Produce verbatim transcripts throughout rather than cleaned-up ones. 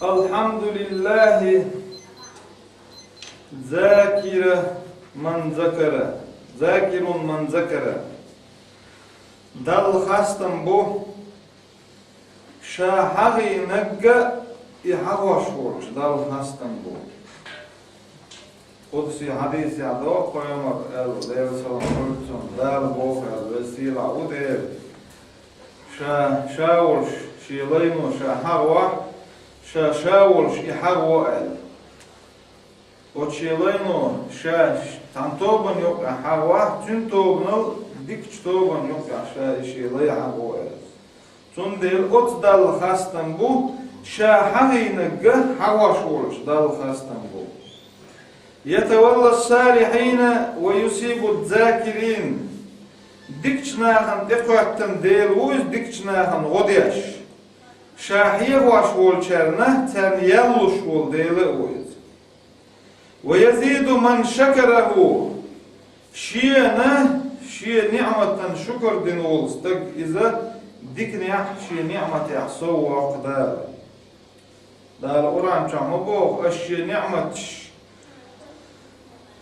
الحمد لله ذاكر من ذكر، ذاكر من ذكر. Далла хастам бу, ша хьагӀийнарг а, и хьагӀош волча Далла хастам бу. Къудси хьадисехь доагӀа, пайхамара аьлла, Делан салам хуьлда цунна, Дала боху аьлла, Веза-Сийлахь ву Дела. Ша, ша волуш, шен лайно ша хьагӀахь, ша, ша волуш и хьагӀо аьлла. Оцу шен лайно ша цхьана тобанна юкъахь хьагӀахь, цуьнан тобанал дикачу тобанна юкъахь ша и шен лай хьагӀо аьлла. Цундела оцу Далла хастам бу, ша хьагӀийнарг а хьагӀош волчу Далла хастам бу. يتولى الصالحين ويصيب الذاكرين. Дикачу нахана тӀекхоьттина Дела ву иза, дикачу нахана гӀо деш. Ша хьехош волчарна, царна ял луш волу Дела а ву иза. ويزيد من شكره. Шена, шен ниӀматан шукар дина волу стаг иза диканехь, шен ниӀматехь сов воккху Дала. Дала Къуръан чохь ма боху, аш шен ниӀматаш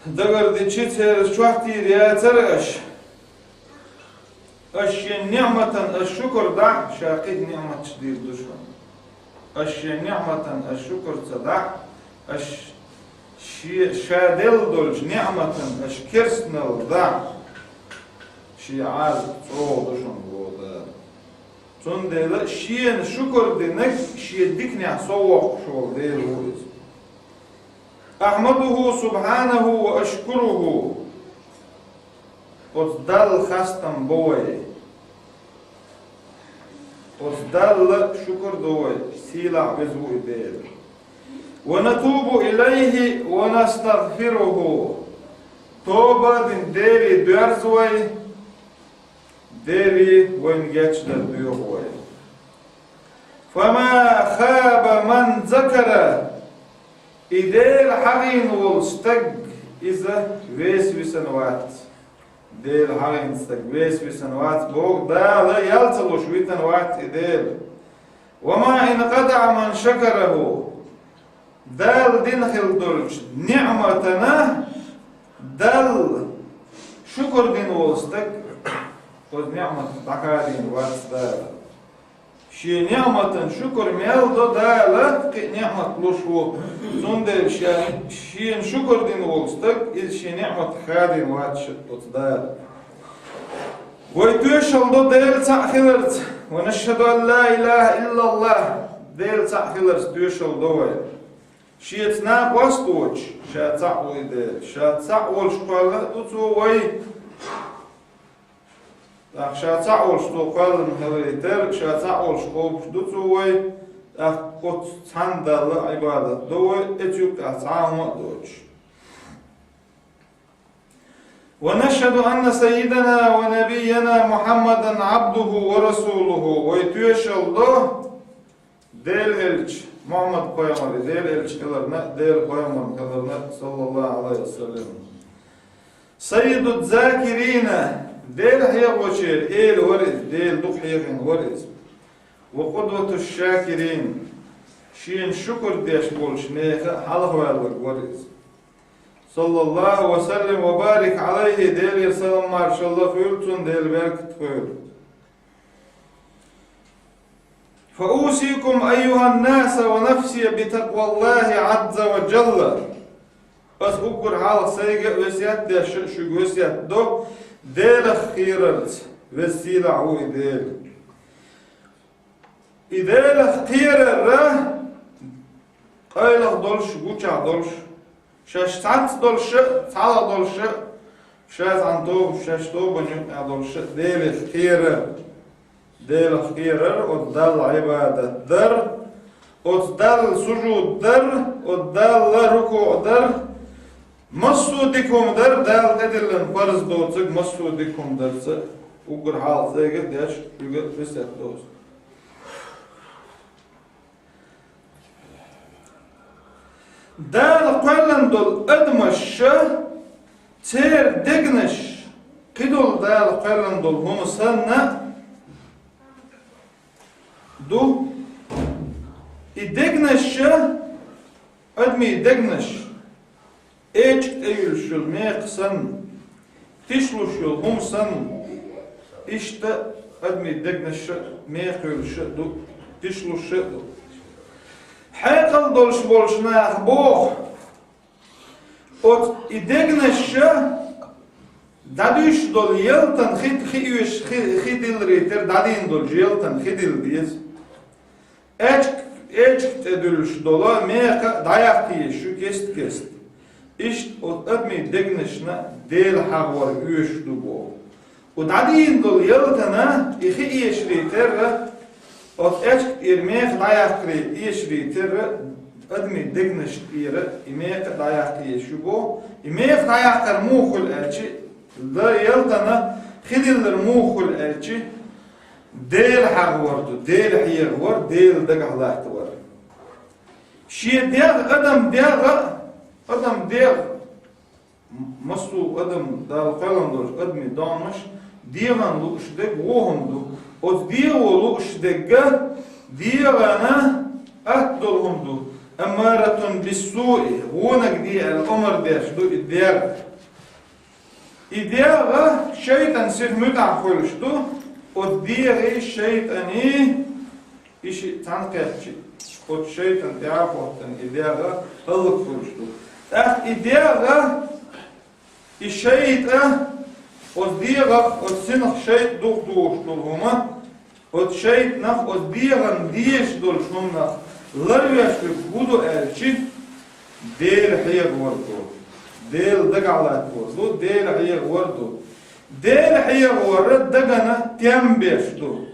дагардичи церан чохь тийр яцара аш. Аш шен ниӀматан аш шукар дахь, ша кхин а ниӀматаш дийр ду шуна. Аш шен ниӀматан аш шукар ца дахь, аш шен, ша делла долчу ниӀматан аш керстанал дахь, шен Ӏазап чӀогӀа ду шуна боху Дала. Цундела шена шукар динарг шен диканехь сов воккхуш волу Дела ву иза. أحمده سبحانه وأشكره. Оцу Далла хастам бо вай. Оцу Далла шукар до вай, сийлахь веза ву и Дела. ونتوب إليه ونستغفره. Тоба а дина Деле доьрза вай, Деле вайна гечдар доьху вай. فما خاب من ذكر. И Дела хьагӀийна волу стаг, иза веса висина вац. Дела хьагӀийна стаг веса висина вац, боху, Дала ял ца луш витина вац и Дела. وما انقطع من شكره. Дала дина хила долчу ниӀматана Далла шукар дина волу стаг, оцу ниӀматах дӀахадийна вац Дала. Шен ниӀматан шукар мел до Дала, кхин а ниӀмат луш ву. Цундела ша, шена шукар дина волу стаг, иза шен ниӀматах хадийна вац оцу Дала. Вай тоьшалла до Дела цхьаъ хиларца. ونشهد أن لا إله إلا الله. Дела цхьаъ хиларца тоьшалла до вай. Шеца накъост а воцуш, ша цхьаъ ву и Дела. Ша цхьаъ волуш кхоьллина а ду Цо вай. ТӀаккха ша цхьаъ волуш Цо кхоьллина хиларе терра, ша цхьаъ волуш кхобуш ду Цо вай. ТӀаккха оцу цхьанна Далла Ӏибадат до вай, оцу юккъехь цхьа а хӀума а доцуш. ونشهد أن سيدنا ونبينا محمدا عبده ورسوله. Вай тоьшалла до Делан элча, Мухьаммад пайхамар, Делан элча хиларна, Делан пайхамар хиларна, саллаллаху Ӏалайхи ва саллам. سيد الذاكرين, Дела хьехочеран эла вара иза, Дела дукха хьехийна вара иза. وقدوة الشاكرين, шена шукар деш болчу нехан хьалхаваьлларг вара иза. صلى الله وسلم وبارك عليه, Делера салам-маршалла хуьлда цунна, Дела беркат хуьлда. فأوصيكم أيها الناس ونفسي بتقوى الله عز وجل. Ас уггар хьалха сайга а весет деш, шуьга весет до, Делах кхерарца, веза-сийлахь ву и Дела. И Делах кхерар къайлаха долуш, гучахь долуш, шаьш цхьацца долуш а, цхьалха долуш а, ша цхьана тоба, шаьш тобанна юкъахь долуш а, Делах кхерар. Делах кхерар, оцу Далла Ӏибадат дар, оцу Далла сужуд дар, оцу Далла рукуъ дар, массо а дика хӀума дар, Дала тӀедиллина парз доцург массо а дика хӀума дарца, уггар хьалха сайга а деш, шуьга а весет до ас. Дала кхоьллина долу адамаш а, церан дегнаш, кхидолу Дала кхоьллина долу хӀума санна а ду, и Дегнаш, адамийн дегнаш, эчиг тӀе юьллуш йолу мекха санна, тишлуш йолу хӀума санна, иштта адамийн дегнаш мекха юьллуш а ду, тишлуш а ду. Хьекъал долуш болчу наха боху, оцу и дегнаш дӀадуьйш долу ялтан хи, хи оьшуш, хи, хи дилларий тера дӀадийна долчу ялтан хи дилла деза. Эчиг, эчиг тӀе дуьллуш долу мекха дӀаяккха езаш ю кест-кеста. Иштта оцу адамийн дегнашна Дела хьагӀор оьшуш ду боху. Оцу дӀадийна долу ялтана и хи эшарий терра, оцу эчиг тӀера мекха дӀаяккхарий эшарий терра, адамийн дегнаш тӀера и мекха дӀаяккха езаш ю боху. И мекха дӀаяккхар муха хуьлу аьлча, дан ялтана хи диллар муха хуьлу аьлча, Дела хьагӀор ду, Дела хьегӀор, Дела дагахь латтавар. Шен дегӀ, адам дегӀ, адам дегӀ, массо а адам Дала кхоьллина долчу адамийн догӀмаш дегӀана лууш дерг вон хӀума ду. Оцу дегӀо лууш дерг дегӀана атта долу хӀума ду. Аммаратун биссуи, вониг де аьлла омра деш ду и дегӀ. И дегӀ шайтӀан сиха муьтӀахь хуьлуш ду, оцу дегӀий шайтӀаний и шиъ цхьаьна кхетча, оцу шайтӀан тӀаьхьа хӀоттана и дегӀ хӀаллакьхуьлуш ду. ТӀаккха и дегӀ, и шайтӀа, оцу дегӀах, оцу синах шайтӀа духадогӀуш долу хӀума, оцу шайтӀанах, оцу дегӀана дезаш долчу хӀуманах ларвеш верг хӀун ду аьлча, Дела хьегӀор ду, Дела дагахь латтавар ду, Дела хьегӀор ду. Дела хьегӀор дагана тем беш ду.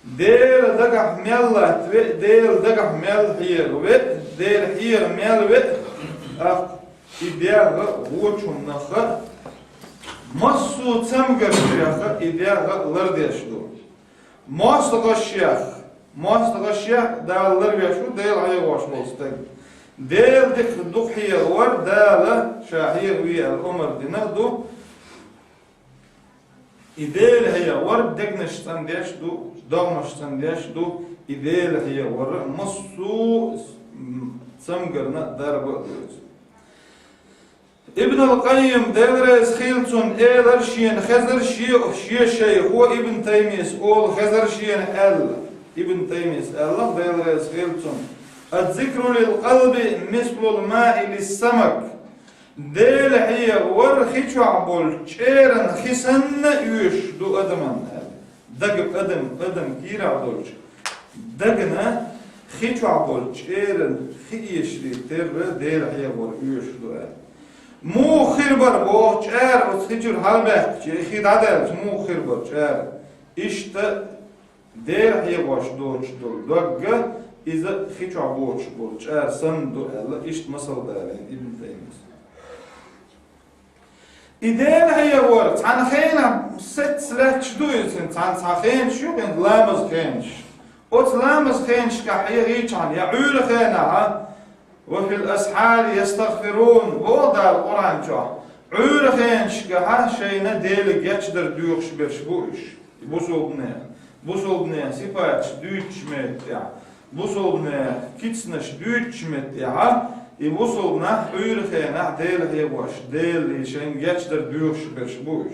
Дела дагахь мел латтаве а, Дела дагахь мел хьегӀаве а, Дела хьегӀа мел ве а, тӀаккха и дегӀ вочу хӀуманах а, массо а цамгаршкахь а и дегӀ лардеш ду. МостагӀашех, мостагӀашех Дала ларвеш ву Дела хьегӀош волу стаг. Дела дика дукха хьегӀавар Дала ша хьегӀаве аьлла омра дина а ду. И Дела хьегӀавар дегнаш цӀандеш ду, догӀмаш цӀандеш ду, и Дела хьегӀавар массо а, м, цамгарна дарба а ду иза. Ибн ал-Къаййим, Дела реза хила цунна, элира шена хезар шен, шен шайхо Ибн Таймийс олу хезар шена аьлла. Ибн Таймийс аьлла, Дела реза хила цунна: «Аз-зикру лил-къалби мислул-маи лис-самак». Дела хьегӀавар хи чохь болчу чӀеран хи санна оьшуш ду адаман аьлла. Дага адам, адам кийрахь долчу дагна хи чохь болчу чӀеран хи эшарий терра Дела хьегӀор оьшуш ду аьлла. Муха хир бара боху чӀара оцу хи чуьра хьалабаьккхича, хи дӀадаьлча муха хир бара чӀара? Иштта Дела хьегӀош доцуш долу догга иза хи чохь боцуш болу чӀара санна ду аьлла, иштта масал далийна Ибн Таймийс. И Дела хьегӀор цхьана хенахь сецна лаьтташ ду иза, цхьана цхьа хенаш ю, кхин ламаз хенаш. Оцу ламаз хенашкахь хьегӀийчхьана я Ӏуьйра хенахь, «Ва фил асхьари ястагъфирун», боху Дала Къуръан чохь. Ӏуьйра хенашкахь шайна Дела гечдар доьхуш берш бу уьш. Бусалбанех, бусалбанех сипаташ дуьйцучу меттехь, бусалбанех кицнаш дуьйцучу меттехь, и бусалбанаш Ӏуьйра хенахь Дела хьегӀош, Деле шайна гечдар доьхуш берш бу уьш.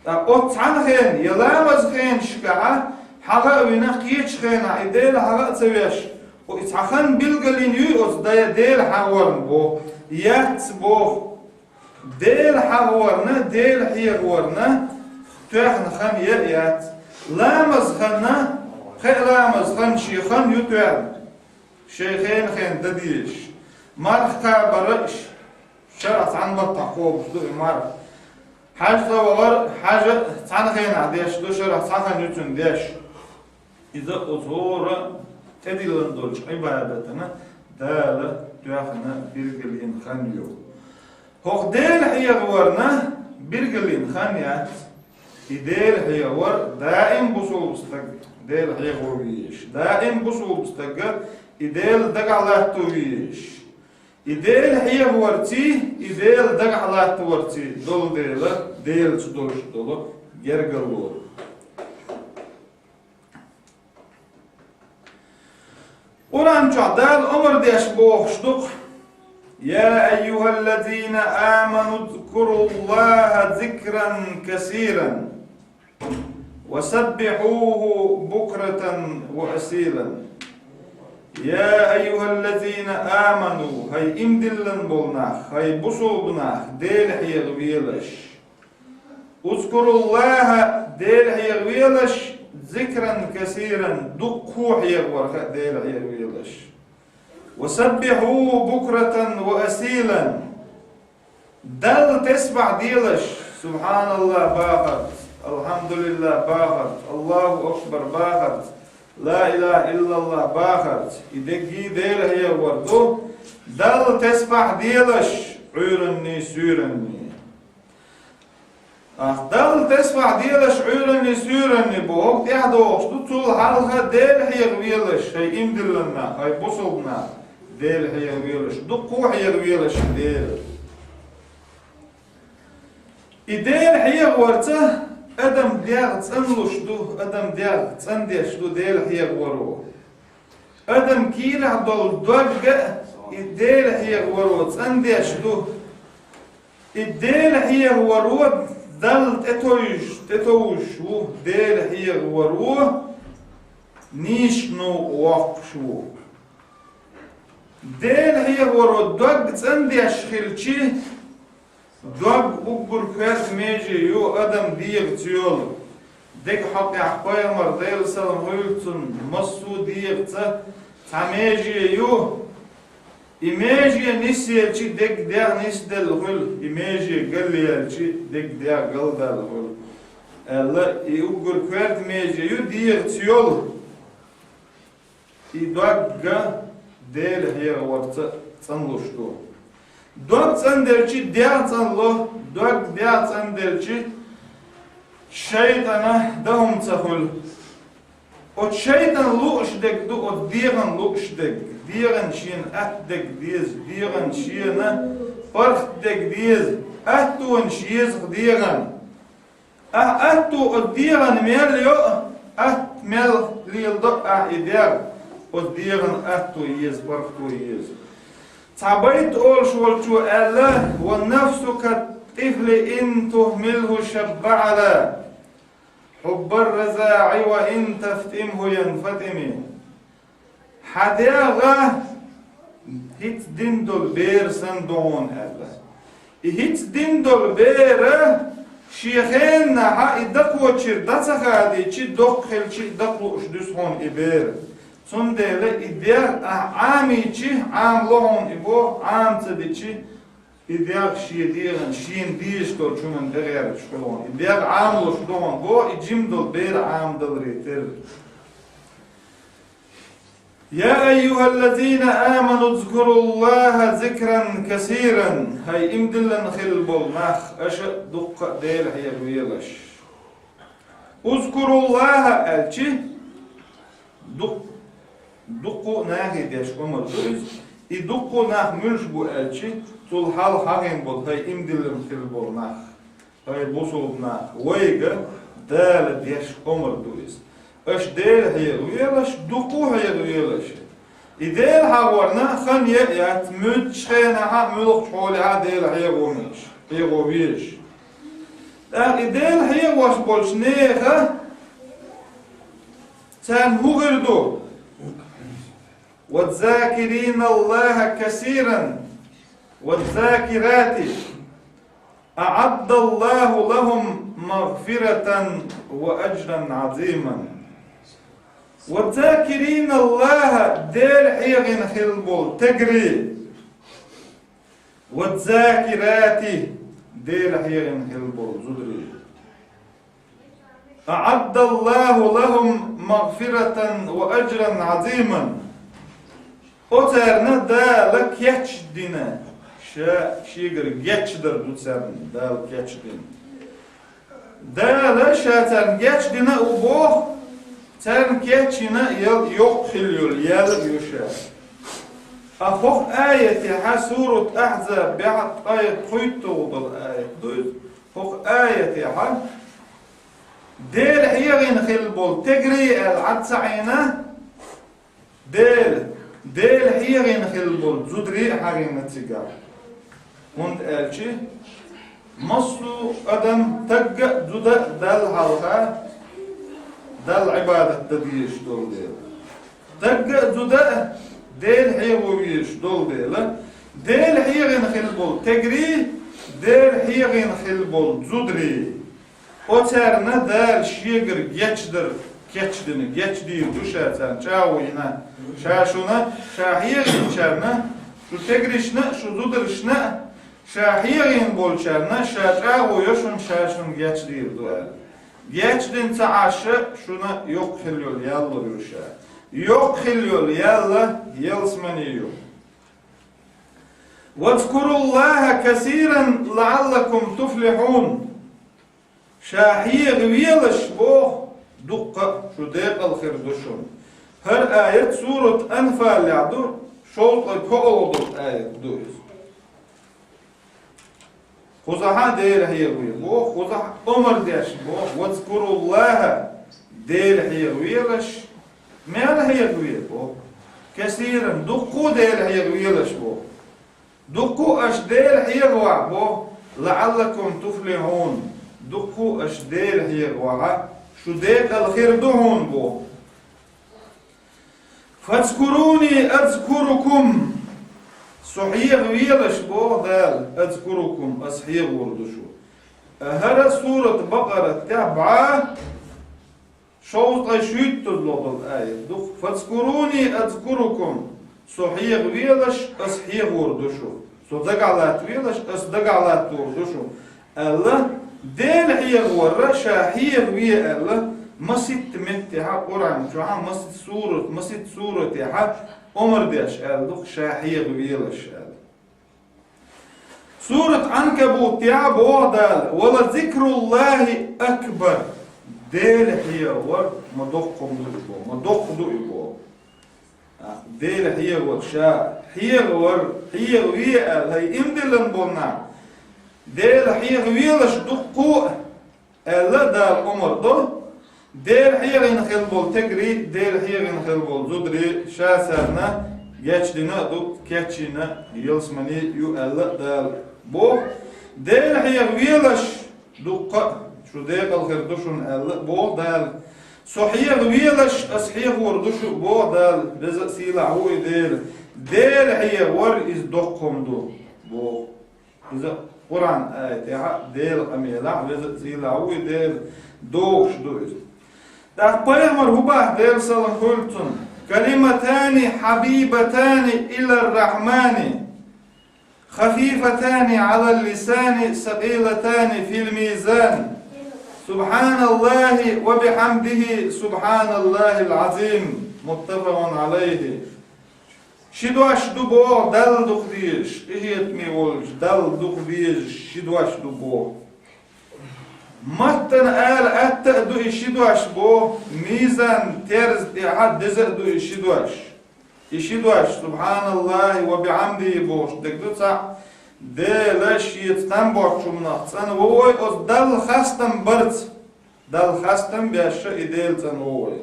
Ткъа оцу цхьана хенахь, я ламаз хенашкахь хьагӀа а вина, кхечу хенахь и Дела хьагӀа а ца веш, и цхьа хан билгалйина юй оцу Дела хьагӀорна боху, яц боху. Дела хьагӀорна, Дела хьегӀорна тоьхна хан я а яц. Ламаз ханна, кхин а ламаз ханна шен хан ю тоьхна. Шайн хен-хен дан дезаш. Марха кхабар а шарахь цхьана баттахь кхобуш ду и марха. Хьаьж цӀа вахар а, хьаьж а цхьана хенахь деш ду, шарахь цхьа хан ю цуьнан деш. Иза оцу хӀора тӀедиллина долчу Ӏибадатана Дала тоьхна билгалйина хан ю. ХӀокху Дела хьегӀорна билгалйина хан яц. И Дела хьегӀор даим бусалба стаг Дела хьегӀо везаш, даим бусалба стага и Дела дагахь латто везаш. И Дела хьегӀорций, и Дела дагахь латтаварций долу дела, Делаца долуш долу гергарло. Къуръан чохь Дала омра деш бохуш ду-кх: «يا أيها الذين آمنوا اذكروا الله ذكرا كثيرا وسبحوه بكرة وأصيلا». «يا أيها الذين آمنوا», хӀай иман диллина болу нах, хӀай бусулба нах, Дела хьехавелаш. «اذكروا الله», Дела хьехавелаш, «ذكرا كثيرا», дуккха хьехавар хаа Дела хьехавелаш. «وسبحوه بكرة وأصيلا». Далла тасбихь делаш, субхьаналлахӀ бахарца, алхьамдулиллахӀ бахарца, АллахӀу акбар бахарца, ла илахӀа иллаллахӀ бахарца, и дерриге Дела хьехавар ду, Далла тасбихь делаш, Ӏуьйранний, суьйранний. Ахь Далла тасбихь делаш Ӏуьйранний, суьйранний боху, тӀаьхьа догӀуш ду, цул хьалха Дела хьехавелаш, хӀай иман диллина нах, хӀай бусулба нах, Дела хьехавелаш, дуккха хьехавелаш Дела. И Дела хьехаварца адам дегӀ цӀанлуш ду, адам дегӀ цӀандеш ду Дела хьехаваро. Адам кийрахь долу догга а и Дела хьехаваро цӀандеш ду. И Дела хьехаваро Далла тӀетовжуш, тӀетовжуш ву, Дела хьехаваро нийсачу новкъа воккхуш ву. Дела хьехаваро дог цӀандеш хилчи, дог уггар коьрта меже ю адам дегӀаца йолу. Дега хьокъехь пайхамар, Делан салам хуьлда цунна, массо а дегӀаца цхьа меже ю. И меже нисъелчи дег дегӀ нисделла хуьлу, и меже галъелчи дег дегӀ галдаьлла хуьлу, аьлла, и уггар коьрта меже ю дегӀаца йолу. И догга Дела хьехаварца цӀанлуш ду. Дог цӀанделчи дегӀ цӀанло, дог дегӀ цӀанделчи шайтӀана дан хӀума ца хуьлу. Оцу шайтӀан лууш дерг ду оцу дегӀан лууш дерг. ДегӀан шена атта дерг деза, дегӀан шена паргӀат дерг деза, аттонаш еза-кх дегӀан. Ахь атто оцу дегӀан мел йо, атта мел леладо ахь и дегӀ, оцу дегӀан атто еза, паргӀато еза. Цхьа байт олуш волчо аьлла: «والنفس كالطفل إن تهمله شب على حب الرضاع وإن تفطمه ينفطم». Хьан дегӀ хӀинца дина долу бер санна ду хьуна аьлла. И хӀинца дина долу бер шен хенахь и дакхочуьра дӀа ца хадийчи, доккха хилчи дакхалууш дуьсу хьуна и бер. Цундела и дегӀ ахь Ӏамийчи, Ӏамало хьуна и боху, Ӏама ца дичи, и дегӀ шен дегӀан, шена дезаш долчу хӀуманна тӀегӀерташ хуьлу хьуна. И дегӀ Ӏамалуш ду хьуна боху, и жима долу бер Ӏамадаларе терра. «يا أيها الذين آمنوا اذكروا الله ذكرا كثيرا». ХӀай иман диллина хилла болу нах, аша дуккха а Дела хьехавелаш. «اذكروا الله» аьлчи, дукх-, дуккха а нахе деш омра ду иза. И дуккха а нах муьлш бу аьлчи, цул хьалха хьахийна болу хӀай иман диллина хилла болу нах. ХӀай бусулба нах, вайга Дала деш омра ду иза. Аша Дела хьехавелаш, дуккха а хьехавелаш. И Дела хьахорна хан е а яц, муьлххачу хенахь а, муьлххачу хьолехь а Дела хьехавелаш, хьехавезаш. ТӀаккха и Дела хьехавеш болчу нехан царна хӀун хир ду? «والذاكرين الله كثيرا والذاكرات أعد الله لهم مغفرة وأجرا عظيما». «والذاكرين الله», Дела хьехийна хилла болу стегарий. «والذاكرات», Дела хьехийна хилла болу зударий. «أعد الله لهم مغفرة وأجرا عظيما». Оцарна Дала кечдина, ша шегара гечдар ду царна Дала кечдина. Дала ша царна гечдина а ву боху, царна кечйина ял йоккха хилла йолу ял а ю ша. Ткъа хӀокху аятехь, сурат Ахьзабехь, ткъе пхуьйтталгӀа долу аят ду иза. ХӀокху аятехь Дела хьехийна хилла болу стегарий аьлла Ӏад ца Ӏийна, Дела, Дела хьегӀина хилла болу зударий а хьагӀийна цигахь. ХӀунда аьлча массо а адам, тагга а, зуда а Далла хьалха, Далла Ӏибадат дан дезаш долу дела. Тагга а, зуда а Дела хьехо везаш долу дела, Дела хьегӀина хилла болу тегрий, Дела хьегӀина хилла болу зударий. Оцарна Дала Шегара гечдар кечдина, гечдийр ду Ша царна чӀагӀо йина. Ша шуна, Ша хьегӀинчарна, шу тегришна а, шу зударшна а, Ша хьегӀийна болчарна Ша чӀагӀо йо шуна, Ша шуна гечдийр ду аьлла. Гечдина ца Ӏаш шуна йоккха хилла йолу ял лур ю Ша. Йоккха хилла йолу ял ялсамани ю. «Вазкуруллаха касиран лаӀаллакум туфлихьун». Ша хьегӀавелаш боху, дуккха а шу декъал хир ду шуна. ХӀара аят сурат Анфалехь ду, шовзткъе кхоалгӀа долу аят ду иза. Кхузахь а Дела хьегӀаве боху, кхузахь а омра деш боху, «Вазкуруллаха», Дела хьегӀавелаш, мел хьегӀаве боху, «касиран», дуккха а Дела хьегӀавелаш боху. Дуккха а аша Дела хьегӀавахь боху, «лаӀаллакум туфлихьун», дуккха а аша Дела хьегӀавахь, шу декъал хир ду хьуна боху. «Фазкуруни азкурукум», со хьегӀавелаш боху Дала, «азкурукум», ас хьегӀор ду шу. ХӀара сурат Бакъарат тӀехь бӀа шовзткъе шуьйттазло долу аят ду. «Фазкуруни азкурукум», со хьегӀавелаш, ас хьегӀор ду шу. Со дагахь латтавелаш, ас дагахь латтор ду шу. Аьлла, Дела хьегӀавар, ша хьегӀаве аьлла, маситта меттехь а Къуръан чохь а, маситта сурат, маситта суратехь а омра деш аьлла ду, ша хьегӀавелаш аьлла. Сурат Ӏанкабут тӀехь а боху Дала: «Ва ла зикруллахи акбар». Дела хьегӀавар ма доккха ду и боху, ма доккха ду и боху. А, Дела хьегӀавар ша, хьегӀавар, хьегӀаве аьлла, хӀай иман диллина болу нах. Дела хьегӀавелаш дуккха а аьлла, Дала омра до, Дела хьегӀина хилла болу тегрий, Дела хьегӀина хилла болу зударий, ша царна гечдина а ду, кечйина ялсамани ю аьлла а Дала боху. Дела хьегӀавелаш дуккха а шу декъал хир ду шуна аьлла а боху Дала. Со хьегӀавелаш, ас хьегӀор ду шу боху Дала, веза а сийлахь ву и Дела. Дела хьегӀавар иза доккха ду боху. Иза Къуръан аятехь а, Делан къамелехь а веза а сийлахь ву и Дела, догӀуш ду иза. ТӀаккха пайхамар хӀун боху, Делан салам хуьлда цунна: «Калиматани хьабибатани илар-Рахьмани, хафифатани Ӏалал лисани, сакъилатани фил мизан. Субханаллахи ва бихьамдихи, субханаллахил Ӏазим». Муттафакъун Ӏалайхи. Ши дош ду боху Далла дукха дезаш, къинхетаме волчу Далла дукха дезаш ши дош ду боху. Маттана ала атта а ду и ши дош боху, мизан терза тӀехь а деза а ду и ши дош. И ши дош, субханаллахи ва бихьамдихи бохуш дерг ду цхьаъ, Дела шеца там боцчу хӀуманах цӀанвой, оцу Далла хастам барца. Далла хастам беш и Дела цӀанвой.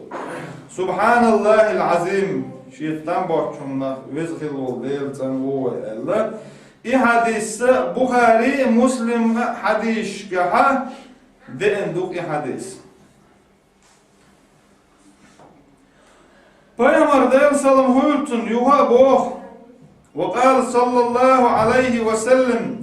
Субханаллахил Ӏазим, шеца там боцчу хӀуманах веза хилла волу Дела цӀанвой аьлла. И хьадис Бухари, Муслим хьадисашкахь деана ду и хьадис. Пайхамар, Делан салам хуьлда цунна, юха а боху: «Ва къала саллаллаху Ӏалайхи ва саллам: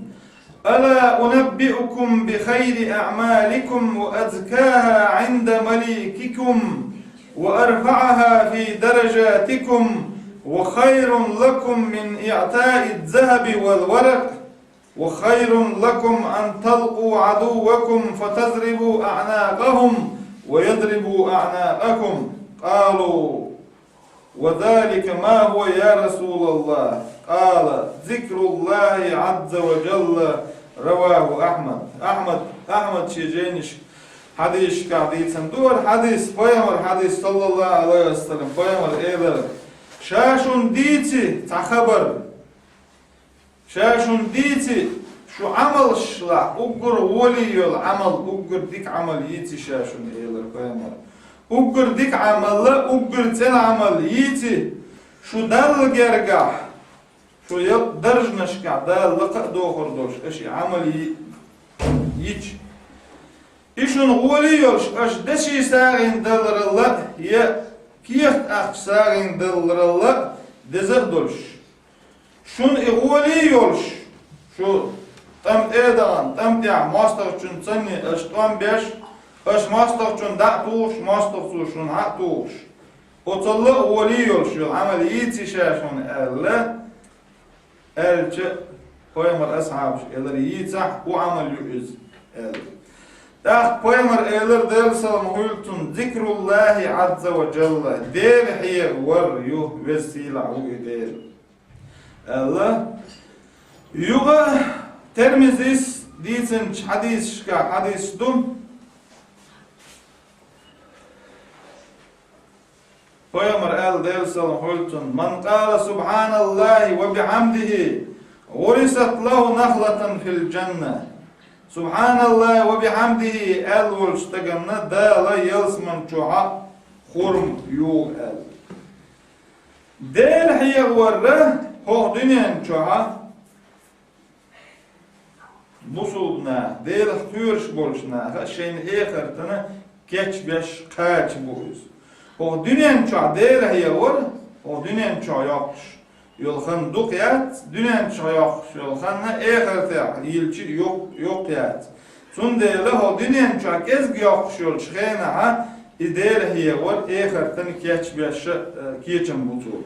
Ала унаббиукум би хайри аъмаликум ва азкаха Ӏинда маликикум ва арфаъаха фи даражатикум ва хайрун лакум мин иътаи захаби вал варакъ?» وخير لكم أن تلقوا عدوكم فتضربوا أعناقهم ويضربوا أعناقكم. قالوا: وذلك ما هو يا رسول الله؟ قال: ذكر الله عز وجل. رواه أحمد. Ахьмад, Ахьмад шен жайнаш хьадисашкахь дийцина ду хӀара хьадис, пайхамар хьадис, саллаллаху Ӏалайхи ва саллам, пайхамар элира: «Ша шуна дийци цхьа хабар». Ша шуна дийци, шу Ӏамалшлахь уггар гӀоле йолу Ӏамал, уггар дика Ӏамал йийци ша шуна, элира пайхамар. Уггар дика Ӏамал, уггар цӀена Ӏамал йийци, Шу Далла гергахь, шу ялх даржанашкахь Дала лакха а дохур долуш, аша и Ӏамал йи-, йича. И шуна гӀоле а йолуш, аша деши сагӀина даларалла а, я кехат ахча сагӀина даларалла а деза а долуш. Шуна и гӀоле а йолуш, шу тӀам тӀе а дахана, тӀам тӀехь мостагӀчун санна аша тӀом беш, аша мостагӀчун дӀа а тухуш, мостагӀчо шуна хьа а тухуш. Оцалла а гӀоле а йолуш йолу Ӏамал йийци ша шуна аьлла, аьлча, пайхамар асхьабаш элира: «Йийцахь, хӀун Ӏамал ю иза?» аьлла. ТӀаккха пайхамар элира, Делан салам хуьлда цунна: «Зикруллахи Ӏазза ва Джалла, Дела хьехавар ю, веза сийлахь ву и Дела», аьлла. Юха Термизис дийцинчу хьадисашкахь хьадис ду. Пайхамар аьлла, Делан салам хуьлда цунна: «Ман къала субхьаналлахи ва бихьамдихи, гӀурисат лаху нахлатан фил джанна». «Субхьаналлахи ва бихьамдихи» аьлла волчу стаганна Дала ялсаман чохь а хурма юху аьлла. Дела хьехаварра хӀокху дуьнен чохь а бусулба наха, Делах кхоьруш болчу наха шайна эхартана кечбеш кхача бу иза. ХӀокху дуьнен чохь Дела хьехавар, хӀокху дуьнен чохь йоккхуш йолу хан дукха яц, дуьнен чохь йоккхуш йолу хан эхартехь йилча йоккха, йоккха яц. Цундела хӀокху дуьнен чохь кӀезиг йоккхуш йолчу хенахь и Дела хьехавар эхартана кечбеш, э, кечам бу цо.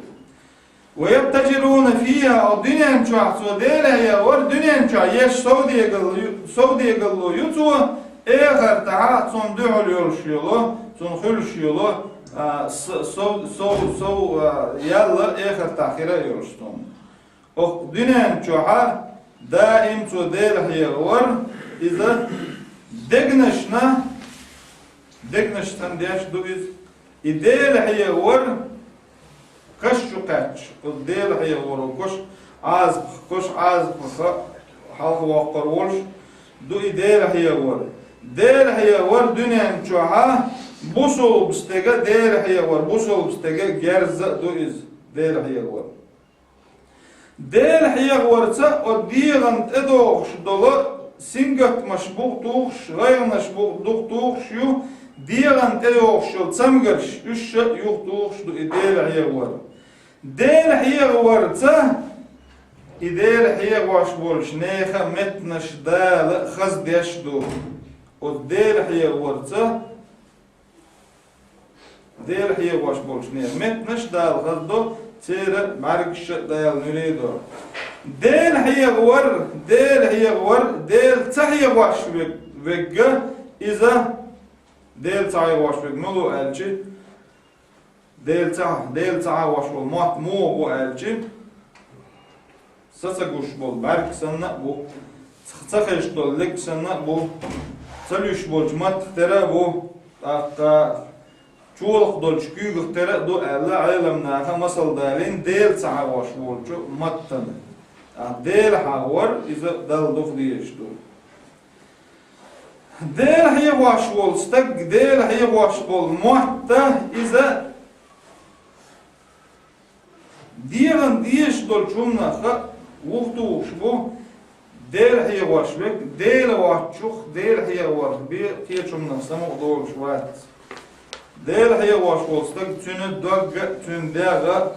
«Ва ябтаджируна фиха», хӀокху дуьнен чохь цо Дела хьехавар, дуьнен чохь еш совдегалло ю-, совдегалло ю цо, эхартахь цунна дуьхьал йолуш йолу, цунна хуьлуш йолу, а, с-, сов-, сов-, сов-, а, ял а эхартахь хир а йолуш цунна. ХӀокху дуьнен чохь а даим цо Дела хьехавар, иза дегнашна, дегнаш цӀандеш ду иза. И Дела хьехавар каш чу кхаьчча, оцу Дела хьехаваро кош Ӏазапах, кош Ӏазапах хьалхавоккхур волуш ду и Дела хьехавар. Дела хьехавар дуьнен чохь а бусулба стеган, Дела хьехавар бусулба стеган герз а ду иза, Дела хьехавар. Дела хьехаварца оцу дегӀан тӀедогӀуш долу сингаттамаш бух тухуш, гӀайгӀанаш бух, дух тухуш ю, дегӀан тӀейогӀуш йолу цамгарш, уьш а юх тухуш ду и Дела хьехавар. Дела хьехаварца и Дела хьехош болчу нехан меттанаш Дала хаздеш ду. Оцу Дела хьехаварца Дела хьехош болчу нехан меттанаш Дала хаздо, церан бӀаьргаш а Дала нуьре до. Дела хьехавар, Дела хьехавар, Дела ца хьехош ве-, вегга, иза Дела ца хьехош вегга муха ву аьлча, Дела ца, Дела ца хьехош волу мотт муха бу аьлча, са ца гуш болу бӀаьрг санна а бу, ца хезаш долу лерг санна а бу, ца луьйш болчу маттах тера а бу, тӀаккха чолакх долчу куьйгах тера а ду аьлла, Ӏеламнаха масал далийна Дела ца хьехош волчу маттана. ТӀаккха Дела хьехавар иза Далла дукха дезаш ду. Дела хьехош волу стаг, Дела хьехош болу мотт, иза дегӀан дезаш долчу хӀуманах а вухтухуш бу, Дела хьехош верг, Дела воцчух, Дела хьехаварх бен кхечу хӀуманах самукъа долуш вац. Дела хьехош волу стаг, цуьнан дог а, цуьнан дегӀ а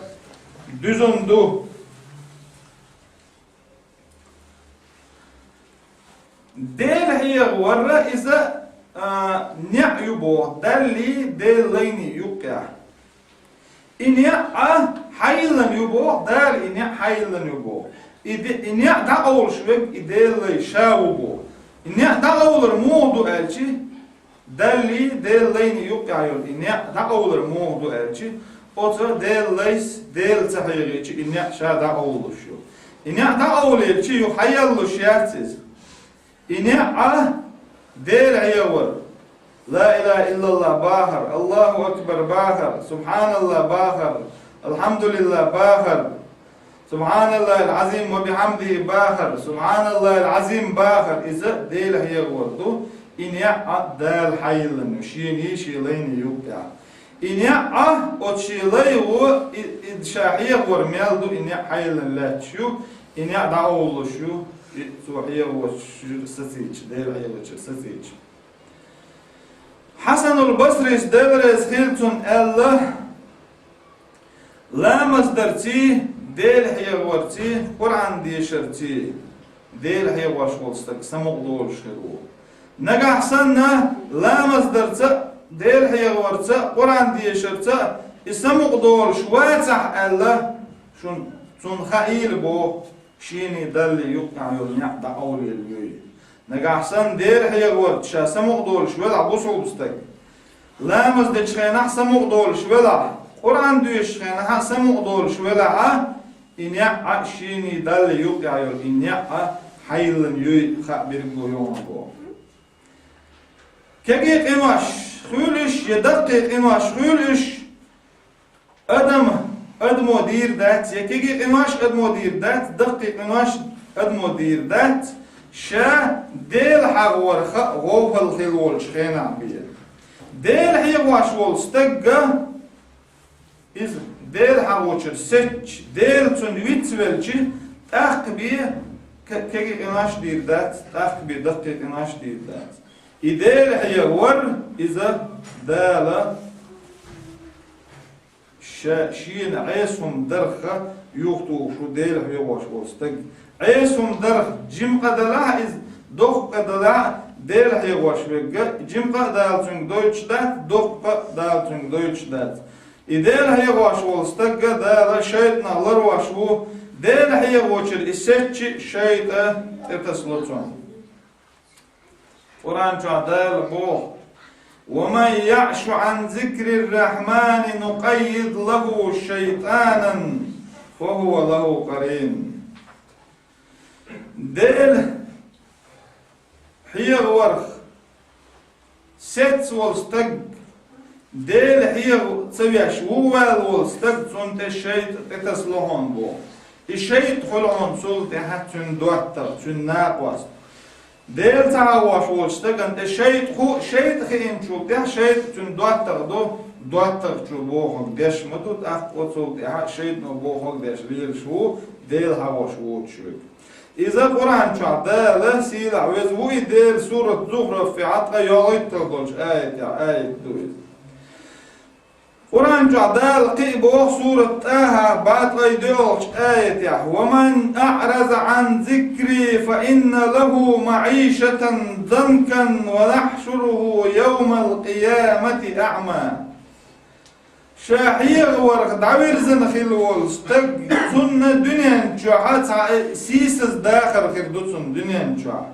дуьзна ду. Дела хьехавар иза, а, неӀ ю боху, Даллий, Делан лайний юккъехь. И неӀ а хьайиллина ю боху, Дала и неӀ хьайиллина ю боху. И де-, и неӀ дӀакъовлуш верг и Делан лай ша ву боху. И неӀ дӀакъовлар муха ду аьлчи, Даллий, Делан лайний юккъехь йолу и неӀ дӀакъовлар муха ду аьлчи, оцу Делан лайс Дела ца хьехийча, и неӀ ша дӀакъовлуш ю. И неӀ дӀакъовлийча, юха хьаяллуш яц иза. И неӀ а Дела хьехавар. Ла илаха иллаллах бахар, Аллаху акбар бахар, субханаллах бахар, алхьамдулиллах бахар. Субханаллахил Азим ва бихьамдихи бахар, Субханаллахил Азим бахар, иза Дела хьехавар ду, и неӀ а Дала хьайиллина ю, шений, шен лайний юккъехь. И неӀ а, оцу шен лай а, и, и ша хьегӀавар мел ду, и неӀ хьайиллина лаьтташ ю, и неӀ дӀаолуш ю, и цо хьегӀавоцчуьра сацийча, Дела хьегӀавечуьра сацийча. Хьасанул Басрис, Дела реза хила цунна, аьлла: «Ламаз дарций, Дела хьегӀаварций, Къуръан дешарций Дела хьегӀош волу стаг самукъадолуш хир ву. Нагахь санна ламаз дарца а, Дела хьегӀаварца а, Къуръан дешарца а и самукъадолуш вацахь, аьлла, шун, цунна хаийла боху, шений Далла юккъехь йолу неӀ дӀакъовлаелла юй. Нагахь санна Дела хьегӀаварца ша самукъадолуш велахь бусулба стаг, ламаз дечу хенахь самукъадолуш велахь, Къуръан доьшучу хенахь а самукъадолуш велахь а, и неӀ а шений Далла юккъехь йолу и неӀ а хьайиллина юй, хаа берг бу юхана боху». Кегий къинош хуьлуш я даккхий къинош хуьлуш, адам, адамо дийр дац, я кегий къинош адамо дийр дац, даккхий къинош адамо дийр дац, ша Дела хьагӀ варх а гӀовгӀал хила волчу хенахь бен. Дела хьегӀош волу стагга иза Дела хьагӀочуьра сецча, Дела цунна вицвелча, тӀаккха бен ке-, кегий къинош дийр дац, тӀаккха бен даккхий къинош дийр дац. И Дела хьегӀавар, иза Дала ша, шена Ӏеса хӀума дарх а юхатухуш ву Дела хьегӀош волу стаг. Ӏеса хӀума дарх, жима къа далахь а иза, доккха къа далахь а, Дела хьегӀош верг а, жима къа а Дала цуьнга дойтуш дац, доккха къа а Дала цуьнга дойтуш дац. И Дела хьегӀош волу стаг а Дала шайтӀанах ларвеш ву, Дела хьегӀочуьра и сецча, шайтӀа тӀетасало цунна. Къуръан чохь Дала боху: «Ва ман яъшу Ӏан зикрир-рахьмани нукъаййид лаху шайтӀанан, фа хӀува лаху къарин». Дела хьегӀа варх сецна волу стаг, Дела хьегӀа ца веш вугӀаваьлла волу стаг, цунна тӀе шайтӀа тӀетасало хьуна боху. И шайтӀа хуьлу хьуна цул тӀаьхьа цуьнан доттагӀа, цуьнан накъост. Дела ца хьагӀош волчу стагана тӀе шайтӀа хуу, шайтӀа хиъначул тӀаьхьа шайтӀа цуьнан доттагӀа ду, доттагӀчо бохург деш ма ду, тӀаккха оцул тӀаьхьа шайтӀано бохург деш лелаш ву, Дела хьагӀош воцуш верг. Иза Къуръан чохь Дала, сийлахь веза ву и Дела, сурат Зухруфехь ткъе йолхийтта долчу аятехь аят ду иза. Къуръан чохь Дала кхин а боху сурат ТӀахьа бӀе ткъе доьалгӀачу аятехь: «Ва ман аъраза Ӏан зикри, фа инна лаху маӀишатан данкан, ва нахьшуруху йовмал къиямати аъма». Ша хьегӀа варх дӀавирзина хилла волу стаг, цунна дуьнен чохь цхьа сийсаза дахар хир ду цунна дуьнен чохь.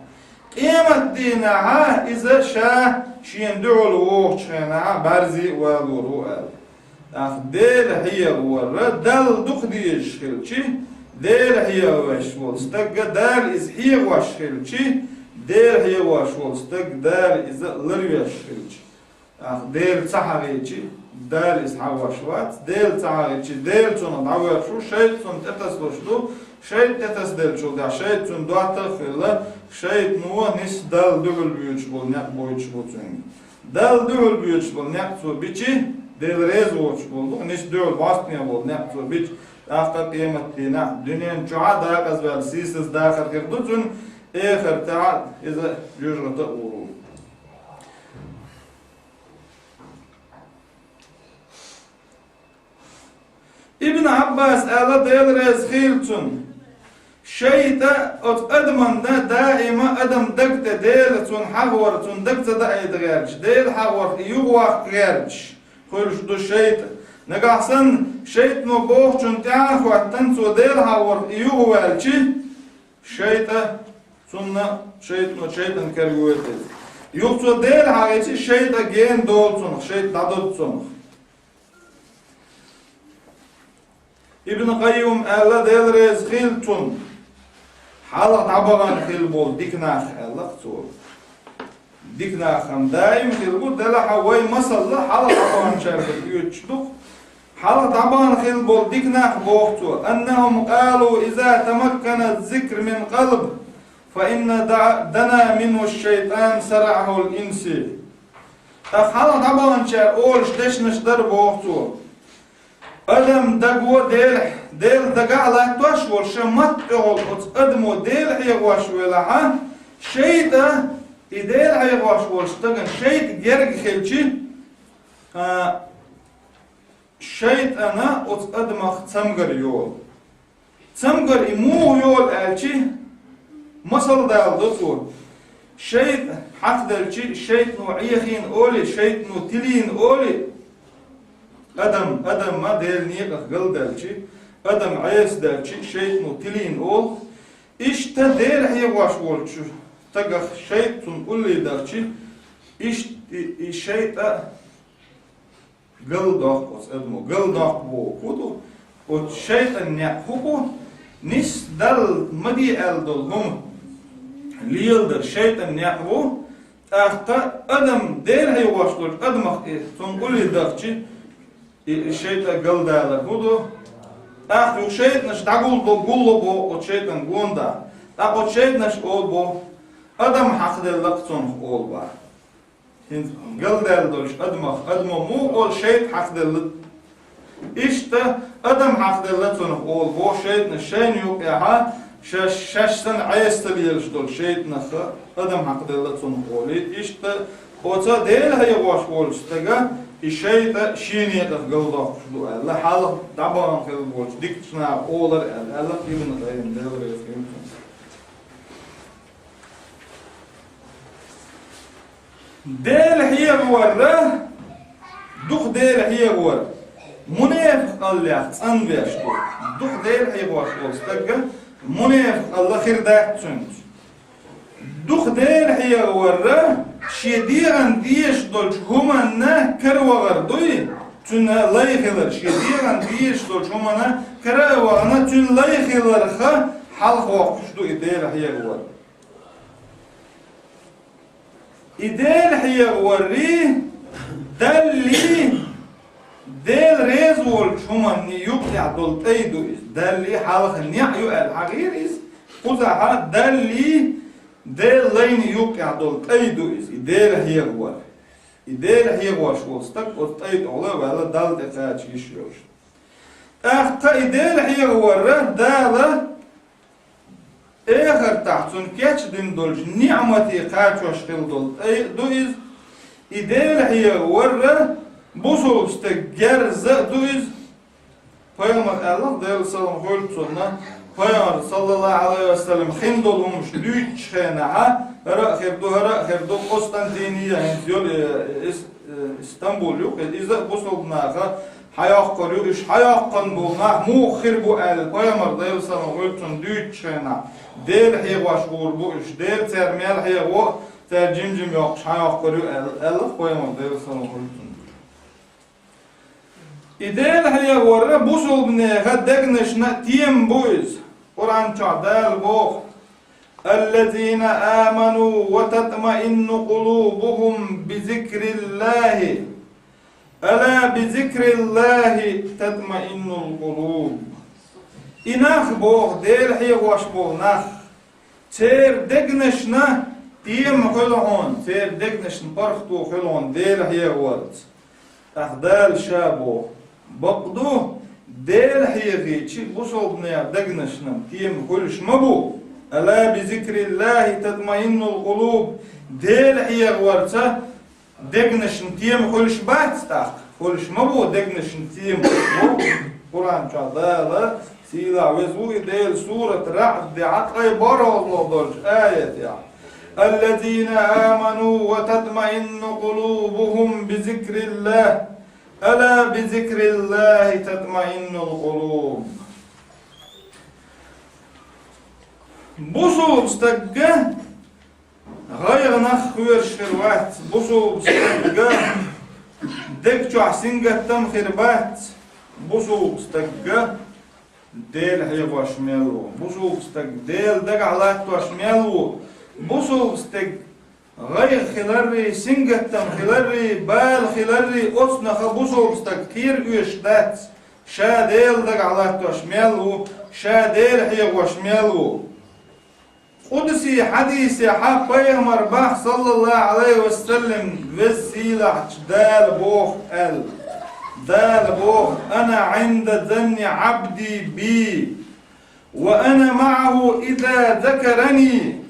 Къематдийнахьа иза ша шена дуьхьал вогӀучу хенахь бӀаьрзе а валор ву аьлла. ТӀаккха Дела хьегӀа вар Далла дукха дезаш хилчи, Дела хьегӀа веш волу стагга Дала иза хьегӀош хилчи, Дела хьегӀош волу стаг Дала иза ларвеш хилчи. ТӀаккха Дела ца хьагӀийчи, Дала иза хьагӀош вац, Дела ца хьагӀийчи, Дела цунах дӀавоьршу, шайтӀа цунна тӀетасалуш ду, шайтӀа тӀетасаделлачул тӀаьхьа шайтӀа цуьнан доттагӀа а хилла, шайтӀано нисса Далла дуьхьал боьдуш болу некъ бойтуш бу цуьнга. Далла дуьхьал боьдуш болу некъ цо бичи, Дела реза воцуш болу ду, нисса дуьхьал бӀостане болу некъ цо бичи, тӀаккха къематдийнахь дуьнен чохь а дакъазваьлла сийсаза дахар хир ду цуьнан, эхартахь а иза жоьжахате а гӀур ву. Ибн Ӏаббаса аьлла, Дела реза хила цунна: шайтӀа оцу адамна даима адам даг тӀе Дела цунна хьагӀор, цунна даг ца даийта гӀерташ, Дела хьагӀорх и юхаваккха гӀерташ хуьлуш ду шайтӀа. Нагахь санна шайтӀано бохучунна тӀаьхьа а хӀоьттина, цо Дела хьагӀорх и юхаваьлчи, шайтӀа цунна, шайтӀано, шайтӀан кара йойту иза. Юха цо Дела хьагӀийчи, шайтӀа гена долу цунах, шайтӀа дӀадоду цунах. Ибн Къаййим аьлла, Дела реза хила цунна: хьалха дӀабахана хилла болу дика нах, аьлла-кх цо. Дика нах-м даим хилла бу, делахь а вай масалла хьалха дӀабаханчаьрга оьцуш ду-кх. Хьалха дӀабахана хилла болу дика нах, боху цо: «Аннахум къалу: иза тамаккана зикр мин къалб, фа инна да-, дана минху шайтан сарахул инси». ТӀаккха хьалха дӀабаханчара олуш дешнаш дара боху цо. Адам даго Дела, Дела дагахь латтош волу ша матта тӀехула оцу адамо Дела хьехош велахьа, шайтӀа, и Дела хьехош волчу стагана шайтӀа герга хилчи, а, шайтӀана оцу адамах цамгар йолу. Цамгар и муха йолу аьлчи, масал даладо цо. ШайтӀа хьахделчи, шайтӀано Ӏехийна олий, шайтӀано тилийна олий, адам, адам ма Делан некъах галдаьлчи, адам Ӏеса даьлчи, шайтӀано тилийна олу. Иштта Дела хьехош волчу стагах шайтӀа цунна уллий дахчи, иштта и, и шайтӀа галдоккху оцу адамо. Галдоккху боху хӀун ду? Оцу шайтӀан некъ хӀун бу? Нисса Далла ма де аьлла долу хӀума леладар шайтӀан некъ бу. ТӀаккха адам Дела хьехош долчу адамах и цунна уллий дахчи, и, и шайтӀа галдалар хӀун ду? ТӀаккха юха шайтӀанаш дӀагулло, гулло боху оцу шайтӀан гонда. ТӀаккха оцу шайтӀанаш олу боху, адам хьахделла-кх цунах олу боху. ХӀинца галдаьлла долчу адамах, адамо муха олу шайтӀа хьахделла? Иштта адам хьахделла цунах олу боху шайтӀанаш шайна юкъехьа, шаьш, шаьш санна Ӏеса ца лелаш долу шайтӀанах адам хьахделла цунах олий. Иштта оцу Дела хьехош волчу стага и шайтӀа шен некъах галдоккхуш ду аьлла, хьалха дӀабахана хилла болчу дикачу наха олура аьлла, аьлла Ибн Къаййим, Дела реза хуьлда цунна. Дела хьехавар, дукха Дела хьехавар, мунепакъ аллех цӀанвеш ду. Дукха Дела хьехош волу стаг мунепакъ алла хир дац цуьнца. Дукха Дела хьехавар, шен дегӀан дезаш долчу хӀуманна каравахар дуй, цуьнан лай хилар, шен дегӀан дезаш долчу хӀуманна кара а вахана, цуьнан лай хиларх хьалхавоккхуш ду и Дела хьехавар. И Дела хьехаваррий, Даллий, Дела реза волчу хӀуманна юкъехь долу тӀай ду иза. Даллий хьалха неӀ ю аьлла хьахийра иза. Кхузахьа Даллий, Делан лайна юкъехь долу тӀай ду иза, и Дела хьехавар. И Дела хьехош волу стаг оцу тӀай тӀехула а ваьлла Далла тӀе кхача йиш йолуш. ТӀаккха и Дела хьехавар Дала эхартахь цунна кечдина долчу ниӀмате кхачош хилла долу тӀай а ду иза. И Дела хьехавар бусулба стеган герз а ду иза. Пайхамар аьлла, Делан салам хуьлда цунна, пайхамар, саллаллаху Ӏалайхи ва саллам, хин долу хӀумаш дуьйцучу хенахьа, хӀара а хир ду, хӀара а хир ду, Къустантиния хӀинца йолу, э, ис-, э, Истамбул ю, иза а бусулба наха хьайоккхур ю, уьш хьайоккхун болу нах муха хир бу аьлла, пайхамар, Делан салам хуьлда цунна, дуьйцучу хенахь, Дела хьехош гӀур бу уьш, Дела цара мел хьехаво, цара жим-жим йоккхуш хьайоккхур ю аьлла, аьлла пайхамар, Делан салам хуьлда цунна. И Дела хьехавар бусулбанеха дегнашна тема бу иза. Къуръан чохь Дала боху: «Аллазина аману ва татмаинну къулубухум би зикриллахи. Ала би зикриллахи татмаиннул къулуб». И нах боху, Дела хьехош болу нах. Церан дегнашна тема хуьлу хьуна, церан дегнашна паргӀато хуьлу хьуна Дела хьехаварца. ТӀаккха Дала Ша боху: бакъду, Дела хьехийча бусулбанех дегнашна тема хуьлуш ма бу. Ала би зикриллахи татмаиннул къулуб. Дела хьехаварца дегнашна тема хуьлуш бац тӀаккха? Хуьлуш ма бу дегнашна тема. Къуръан чохь Дала, сийлахь веза ву и Дела, сурат РаӀд-дехьа ткъе бархӀалгӀа долчу аятехь: «Аллазина аману ва татмаинну къулубухум би зикриллах, ала би зикриллахи татмаиннул къулуб». Бусулба стагга гӀайгӀанах хоьраш хир вац, бусулба стагга дег чохь сингаттам хир бац, бусулба стагга Дела хьехош мел ву, бусулба стаг Дела дагахь латтош мел ву, бусулба стаг гӀайгӀа хиларрий, сингаттам хиларрий, бала хиларрий, оцунаха бусулба стаг кхера оьшуш дац, ша Дела дагахь латтош мел ву, ша Дела хьехош мел ву. Къудси хьадисехьа пайхамар бах, саллаллаху Ӏалайхи ва саллам, веза сийлахьчу Дала боху аьлла. Дала боху: «Ана Ӏинда занни Ӏабди би, ва ана маӀаху иза закарани,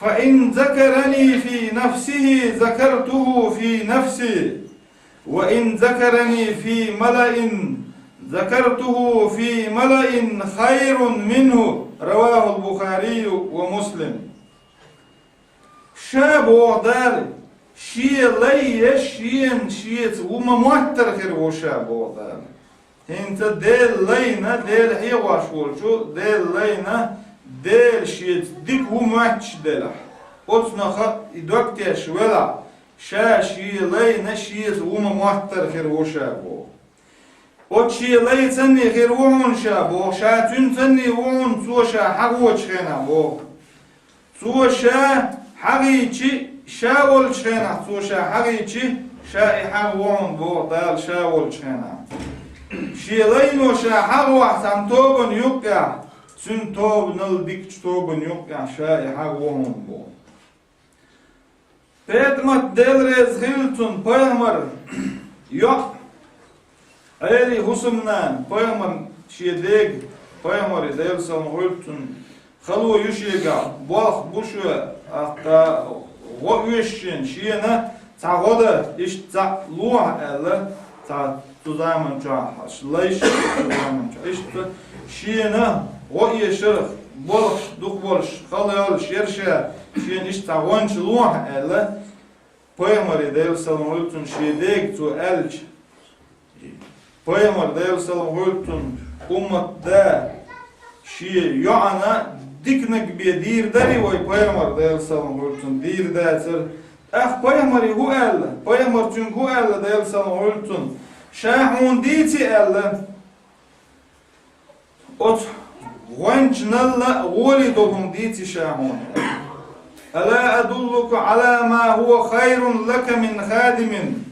фа ин закарани фи нафсихи, закартуху фи нафси». «Ва ин закарани фи малаин, закартуху фи малаин хайрун минху», равахул Бухарию ва Муслим. Ша боху Дала, шен лай еш шена шеца ву ма-моттара хир ву ша боху Дала. ХӀинца Делан лайна, Дела хьехош волчу Делан лайна, Дела шеца дика ву моьттуш делахь, оцунах и дог теш велахь, ша шен лайна шеца ву ма-моттара хир ву ша боху. Оцу шен лайцанний хир ву хьуна ша боху, ша цуьнцанний ву хьуна цо ша хьагӀочу хенахь боху. Цо ша хьагӀийчи, ша волчу хенахь цо ша хьагӀийчи, ша и хьагӀ ву хьуна боху Дала ша волчу хенахь. Шен лайно ша хьагӀ вахь цхьана тобанна юккъехь, цуьнан тобанал дикачу тобанна юккъехь ша и хьагӀ ву хьуна боху. ПетӀамат, Дела реза хилла цунна, пайхамар йоӀ, Ӏелин хӀусамнана, пайхамар шен дега, пайхамаре, Делан салам хуьлда цунна, хало ю шегахь, болх бу шен, ахта гӀо оьшу шена, шена цхьа гӀо дан, иштта цхьаъ лохьа аьлла, цхьа цу заман чохь, лайш цу заман чохь, иштта шена гӀо эшарх болх дукха болуш, хала йолуш яра ша, шена иштта цхьа гӀонча лохьа аьлла, пайхамаре, Делан салам хуьлда цунна, шен дега цо аьлча, пайхамар, Делан салам хуьлда цунна, уммат да, шен йоӀана диканиг бен дийр дарий вай пайхамар, Делан салам хуьлда цунна, дийр дацара. ТӀаккха пайхамаре хӀун аьлла? Пайхамар цуьнга хӀун аьлла, Делан салам хуьлда цунна? Ша хьуна дийци аьлла. Оцу гӀончаналла гӀоле долу хӀума дийци ша хьуна. «Ала адуллука Ӏала ма хӀуа хайрун лака мин хадимин».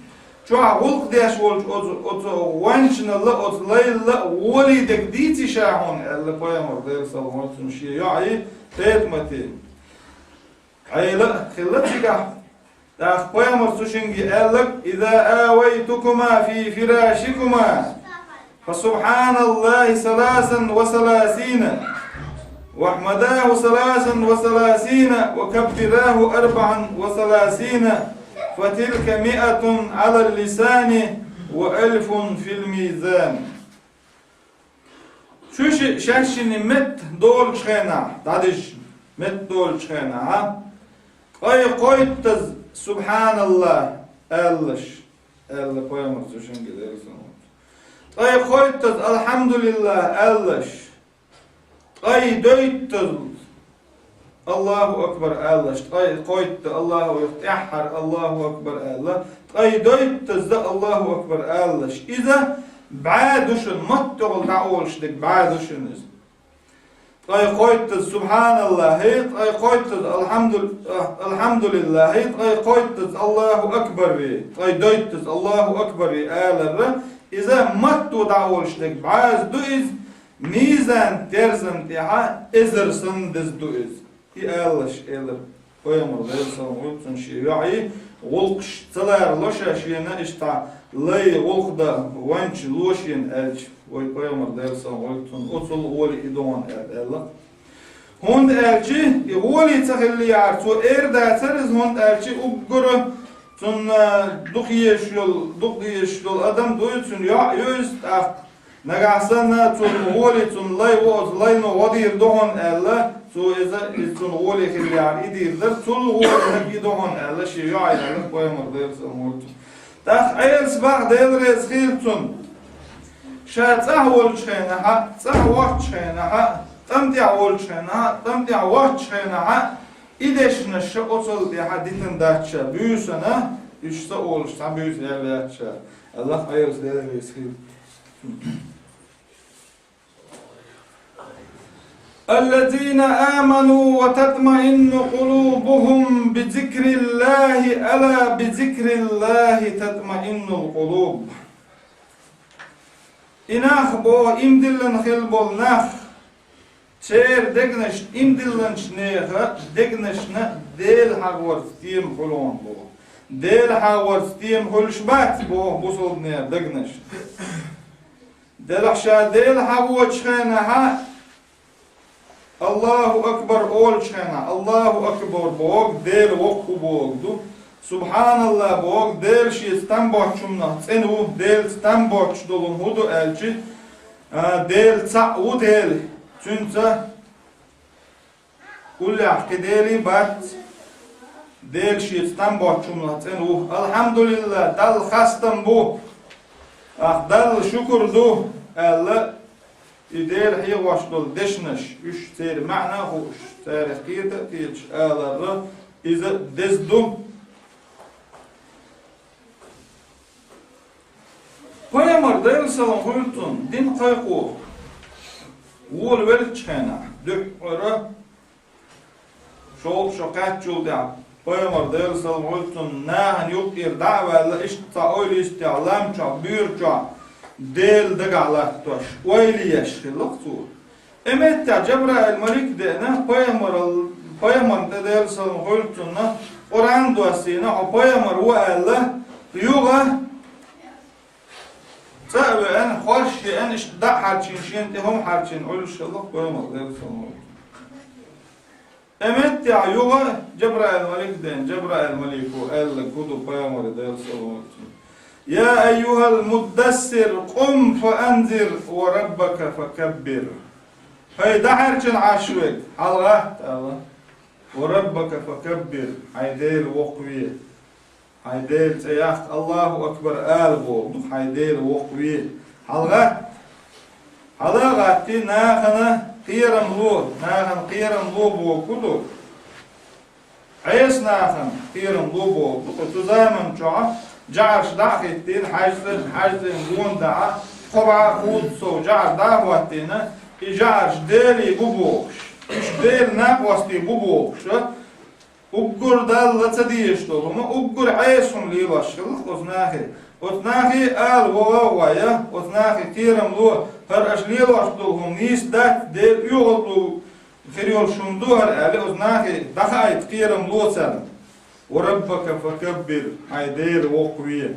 Чохь гӀуллакх деш волчу оцу, оцу гӀончаналла, оцу лайлла гӀоле дерг дийци ша хьуна, аьлла пайхамар, Делан салам хуьлда цунна, шен йоӀе, ПетӀамате. Ӏела а хилла цигахь. ТӀаккха пайхамар цу шинге аьлларг: «Иза авайтукума фи фирашикума, фа субханаллахи саласан ва саласина, ва ахмадаху саласан ва саласина, ва каббираху арбаан ва саласина, фа тилка миатун Ӏалал лисани, ва алфун фил мизан». Шу ши шаьшшинна метта долучу хенахь, дӀадижа метта долучу хенахь, ткъе кхойттаза «Субханаллах» алалаш, аьлла пайхамар цу шинге, Делан салам хуьлда цунна. Ткъе кхойттаза «Алхьамдулиллах» алалаш, ткъе дейттаза «Аллаху акбар» алалаш, ткъе кхойтта «Аллаху», тӀаьххьара «Аллаху акбар» аьлла, ткъе дейттаза «Аллаху акбар» алалаш. Иза бӀе ду шуна, маттехула дӀаолуш дерг бӀе ду шуна иза. Ткъе кхойттаза «Субханаллахи», ткъе кхойттаза «Алхьамдул-, Алхьамдулиллахи», ткъе кхойттаза «Аллаху акбари», ткъе дейттаза «Аллаху акбари» аларра, иза матто дӀаолуш дерг бӀе ду иза, мизан терзан тӀехьа эзар санна деза ду иза. И алалаш, элира пайхамар, Делан салам хуьлда цунна, шен йоӀе, гӀуллакхаш ца ларало ша шена, иштта лай гӀуллакх дан ванча ло шена аьлча, вай пайхамар, Делан салам хуьлда цунна, оцул гӀоле и ду хьуна аьлла, аьлла. ХӀунда аьлча и гӀоле ца хиллехьара, цо эр дацара иза, хӀунда аьлча уггара цунна дукха езаш йолу, дукха дезаш долу адам дуй, цуьнан йоӀ ю иза, тӀаккха нагахь санна цунна гӀоле, цунна лай ву, оцу лайно гӀо дийр ду хьуна аьлла, цо иза, иза цунна гӀоле хиллехьара и дийр дара, цул гӀоле дерг и ду хьуна аьлла, шен йоӀе аьлла пайхамар, Делан салам хуьлда цунна. ТӀаккха Ӏелас бах, Дела реза хилла цунна. Ша цӀахь волчу хенахьа, цӀахь воцчу хенахьа, тӀам тӀехь волчу хенахьа, тӀам тӀехь воцчу хенахьа, и дешнаш ша оцул тӀаьхьа дитина дац ша, буьйсана, уьш са олуш цхьа буьйса яьлла яц ша. Аллах Ӏелас, Дела реза хилла. الذين آمنوا وتطمئن قلوبهم بذكر الله ألا بذكر الله تطمئن القلوب. И нах боху, иман диллина хилла болу нах, Церан дегнаш, иман диллинчу нехан дегнашна Дела хьахорца тема хуьлу боху. Дела хьахорца тема хуьлуш бац боху бусалба нехан дегнаш. Делахь ша Дела хьахочу хенахь, Аллаху акбар олучу хенахь, Аллаху акбар боху, Дела воккха ву боху ду. Субханалла боху, Дела шеца там боцчу хӀуманах цӀена ву, Делаца там боцуш долу хӀума хӀун ду аьлча, а, Дела цхьаъ ву Дела, цуьнца уллехь кхин Дела бац, Дела шеца там боцчу хӀуманах цӀена ву. Алхьамдулилла, Далла хастам бу, ахь Далла шукур ду аьлла, и Дела хьехош долу дешнаш, уьш церан маьӀна а хууш, царах кхета а кхеташ аларра, иза деза ду. Пайхамар, Делан салам хуьлда цунна, дин кхайкхо волавеллачу хенахь, дуьххьара шовзткъа шо кхаьччул тӀаьхьа пайхамар, Делан салам хуьлда цунна, нахана юккъера дӀа а ваьлла, иштта цхьа ойла йистехь, лам чохь, буьра чохь Дела дагахь латтош, ойла еш хилла-кх цо. И меттехь Жабраил малик а деана, пайхамарал-, пайхамарна тӀе, Делан салам хуьлда цунна, Къуръан доссийна, хьо пайхамар ву аьлла, юха цӀа а веана, хорш а еана, иштта дӀа а хьарчийна, шена тӀе хӀума хьарчийна Ӏуьллуш хилла-кх пайхамар, Делан салам хуьлда цунна. И меттехь юха Жабраил малик а деана, Жабраил малико аьлларг хӀун ду пайхамаре, Делан салам хуьлда цунна: «Я айюхал муддассир, къум фа анзир ва раббака факаббир». ХӀай дӀахьаьрчина Ӏаш верг, хьалагӀатта, аьлла, «ва раббака факаббир», хьайн Дела воккхаве. Хьайн Делан цӀе яккха, Аллаху акбар ала боху ду, хьайн Дела воккхаве. ХьалагӀатта. ХьалагӀатта, нахана кхерам ло, нахана кхерам ло боху ду. Ӏеса нахана кхерам ло боху ду. Цу заман чохь жӀараш дӀа а хӀиттийна, хьаьжцӀенна, хьаьжцӀенна гонахь, кхо бӀе кхузткъа сов жӀар дӀа а хӀоттийна, и жӀараш Делан бу бохуш, уьш Делан накъостий бу бохуш, уггар Далла ца дезаш долу хӀума, уггар Ӏеса хӀума лелош хилла-кх оцу нахе. Оцу нахе ала вогӀу а вай, оцу нахе кхерам ло, хӀара аша лелош долу хӀума нийса дац, Делан оьгӀаз долу хир йолуш хӀума ду хӀара аьлла, оцу нахе дӀахаийта кхерам ло царна. «Ва раббака факаббир», хьайн Дела воккхаве.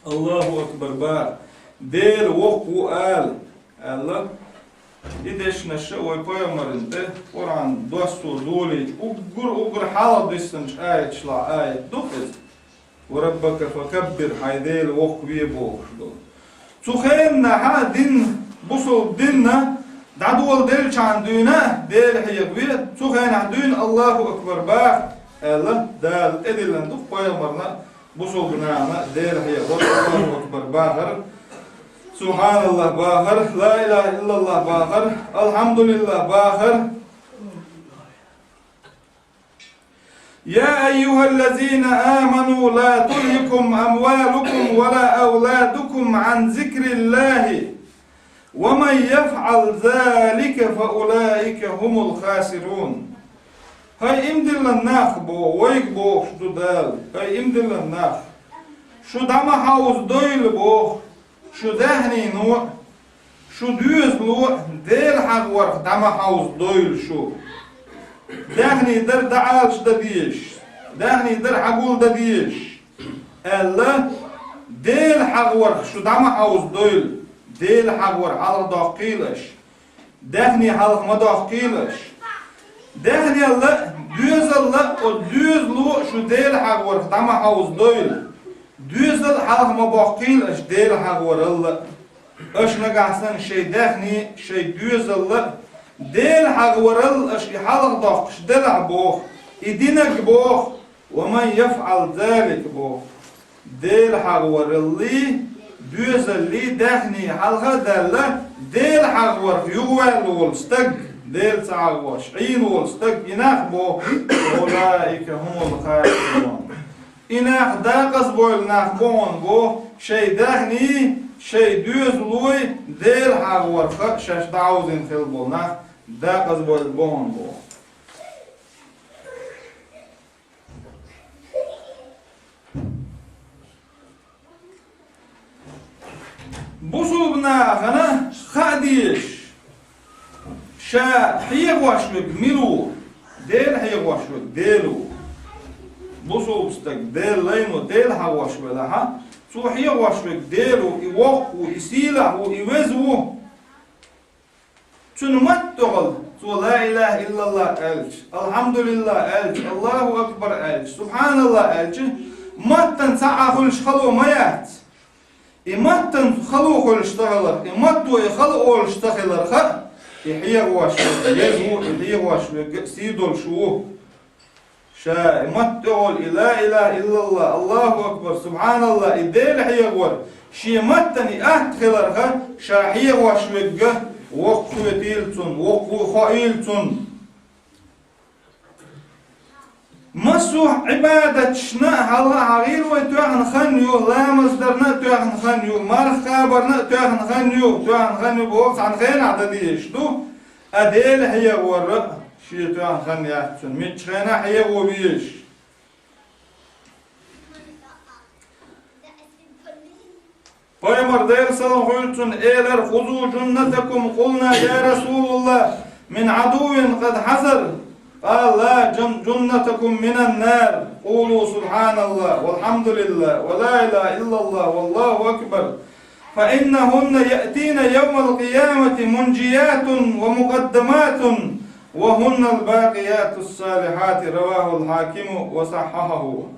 Аллаху акбар боху, Дела воккха ву ала, аьлла. И дешнаш а вай пайхамарна тӀе Къуръан доссо долийча, уггар-уггар хьалха диссинчу аяташлахь аят ду иза. «Ва раббака факаббир», хьайн Дела воккхаве бохуш долу. Цу хенахь дин, бусалба дин дӀадоладелчахьана дуьйна Дела хьехаве, цу хенахь дуьйна Аллаху акбар баха, аьлла, Дала тӀедиллина ду пайхамарна, бусалба нахана Дела хьехор, Аллаху акбар бахар, субханаллах бахар, ла илаха иллаллах бахар, алхьамдулиллах бахар. «Я айюхаллазина аману, ла тулхикум амвалукум ва ла авладукум ан зикриллахи, ва ман яфъал залика фа улаика хумул хасирун». ХӀай иман диллина нах, боху, вайга бохуш ду Дала, хӀай иман диллина нах, шу дӀа ма хьовзадойла, боху, шу даьхнино а, шу доьзало а Дела хьахорх дӀа ма хьовзадойла шу. Даьхни дар дӀаалаш дан дезаш, даьхни дар хьагулдан дезаш аьлла, Дела хьахорх шу дӀа ма хьовзадойла, Дела хьахор хьалха доккхийла аша. Даьхни хьалха ма доккхийла аша. Даьхнел а, доьзал а, оцу доьзало а шу Дела хьахорх дӀа ма хьовзадойла. Доьзал хьалха ма боккхийла аша Дела хьахорал а. Аша нагахь санна шайн даьхни, шайн доьзал а Дела хьахорал аша и хьалха доккхуш делахь, боху, и динарг, боху, «ва ман яфъал залика», боху. Дела хьахораллий, доьзаллий, даьхний хьалха а даьлла, Дела хьахорх юхаваьлла волу стаг, Дела ца хьахош Ӏийна волу стаг, и нах, боху, «улаика хумул хасирун». И нах декъазбойла нах бу хьуна, боху, шайн даьхний, шайн доьзалой Дела хьахорх шаьш дӀахьовзийна хилла болу нах декъазбойла бу хьуна, боху. Бусулба нахана хаа дезаш, Ша хьехош верг мила ву? Дела хьехош верг Дела ву. Бусалба стаг Дела лайно, Дела хьахош велахь, цо хьехош верг Дела ву, и воккха ву, и сийлахь ву, и веза ву. Цуьнан матта тӀехула цо ла илаха иллаллахӀ аьлча, алхьамдулиллахӀ аьлча, Аллаху акбар аьлча, субхьаналлахӀ аьлча, маттана цхьа а хуьлуш хало ма яц. И маттана хало хуьлуш ца хиларх, и матто и хала олуш ца хиларх, и хьехош верг веза ву, и хьехош верг а сий долуш ву. Ша и матта тӀехула и ла илаха иллаллахӀ, Аллаху акбар, субхьаналлахӀ, и Дела хьехавар, шен маттана и атта хиларх, ша хьехош верг а воккха хетийла цунна, воккха ву хоийла цунна. Массо а Ӏибадаташна а хьалха хьахийра вай тоьхна хан ю, ламаз дарна а тоьхна хан ю, марха кхабарна а тоьхна хан ю, тоьхна хан ю боху цхьана хенахь дан дезаш ду, а Дела хьехавар а шен тоьхна хан яц цунна, мичча хенахь хьехаво везаш. Пайхамар, Делан салам хуьлда цунна, элира: «Хузу жуннатакум». Къулна: «Я РасулаллахӀ, мин Ӏадуввин къад хьазар?» Къала: «Ла, жун-, жуннатакум минан нар». Къулу: «СубхьаналлахӀ, валхьамдулиллахӀ, ва ла илаха иллаллахӀ, валлаху акбар. Фа иннахунна яътина явмал къиямати мунжиятун ва мукъаддаматун, ва хуннал бакъиятус салихьати». Равахул Хьакиму ва саххьахьаху.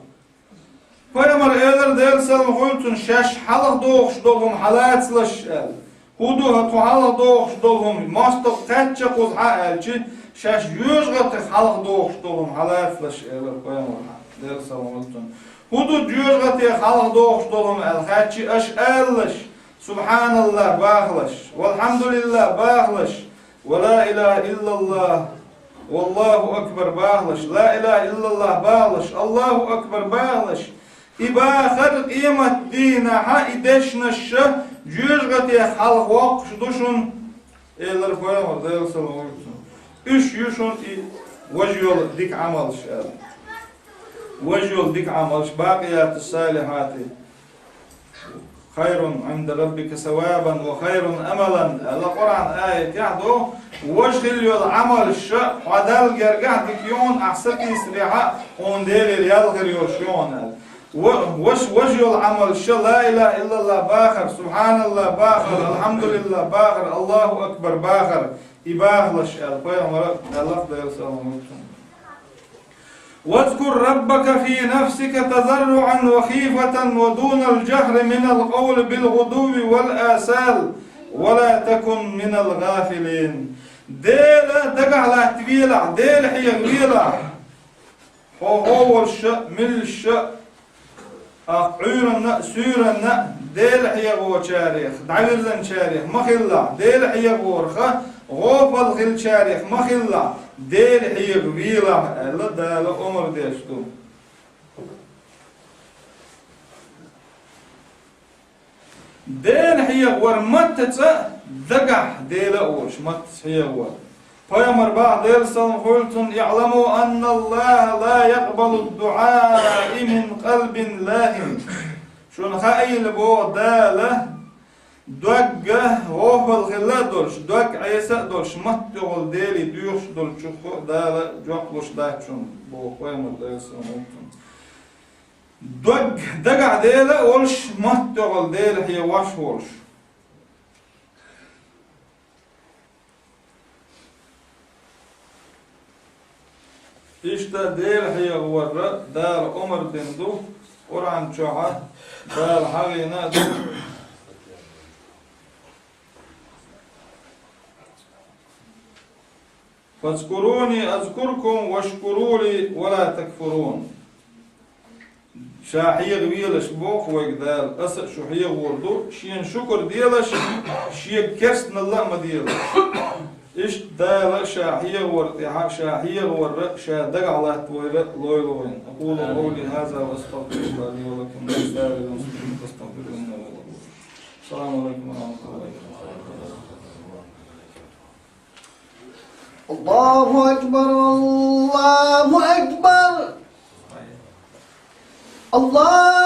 Пайхамар элира, Делан салам хуьлда цунна, шаьш хьалхадохуш долу хӀума хьалацалаш аьлла. ХӀун ду хӀара тхо хьалхадохуш долу хӀума? МостагӀа кхаьчча кхузахьа аьлча, шаьш жоьжахатех хьалхадохуш долу хӀума хьалацалаш элира пайхамара, Делан салам хуьлда цунна. ХӀун ду жоьжахатех хьалхадохуш долу хӀума аьлла хаьттича, аша алалаш: «СубхьаналлахӀ» бахалаш, «ВалхьамдулиллахӀ» бахалаш, «Ва ла илаха иллаллахӀ, валлаху акбар» бахалаш, «Ла илаха иллаллахӀ» бахалаш, «Аллаху акбар» бахалаш. И бахар къематдийнахьа и дешнаш ша жоьжахатех хьалхавоккхуш ду шуна, элира пайхамар, Делан салам хуьлда цунна. Уьш ю шуна и важа йолу дика Ӏамалш аьлла. Важа йолу дика Ӏамалш, бакъияту салихьати. «Хайрун Ӏинда раббика савабан ва хайрун амалан», аьлла Къуръан аятехь ду, важа хила йолу Ӏамалш ша хьо Далла гергахь дика ю хьуна, ахь сатийсарехьа хьуна Делера ял хир йолуш ю хьуна аьлла. Ва-, ваш-, важа йолу Ӏамалш ша ла илаха иллаллахӀ бахар, субхьаналлахӀ бахар, алхьамдулиллахӀ бахар, Аллаху акбар бахар, и бахалаш аьлла, пайхамара аьлла, Делан салам хуьлда цунна. «Вазкур раббака фи нафсика тазарруан ва хифатан ва дунал жахри минал къавли бил гӀудувви вал асал, ва ла такун минал гӀафилин». Дела дагахь латтавелахь, Дела хьехавелахь. Хьо гӀо волуш а, муьлш а, Ахь Ӏуьйранна а, суьйранна а Дела хьехавочарех, дӀавирзинчарех ма хилалахь, Дела хьехаворха гӀопал хилчарех ма хилалахь, Дела хьехавелахь аьлла, Дала омра деш ду. Дела хьехавар маттаца а, дагахь Дела а волуш, маттаца хьехавар. Пайхамар боху, Делан салам хуьлда цунна: «ИӀламу анналлахӀа ла якъбалу дуӀаа мин къалбин лагьин». Шуна хаийла, боху Дала, догга гӀопал хилла а долуш, дог Ӏеса а долуш, матта тӀехула Деле доьхуш долчух Дала жоп луш дац шуна, боху пайхамар, Делан салам хуьлда цунна. Дог дагахь Дела а волуш, матта тӀехула Дела хьехавеш а волуш. Иштта Дела хьехавар Дала омра дина ду, Къуръан чохь Дала хьахийна а ду. «Фазкуруни азкуркум вашкуру ли ва ла такфурун». Ша хьехавелаш, боху вайга Дала, аса а шу хьехавор ду, шена шукур делаш, шега керстаналла а ма делаш. Иштта Дала ша хьехавар тӀехьа, ша хьехавар а, ша дагахь латтавар а лойла вайна. أقول قولي هذا وأستغفر الله لي ولكم ولسائر المسلمين فاستغفروه إنه هو الغفور. السلام عليكم ورحمة الله وبركاته. الله أكبر، الله أكبر. الله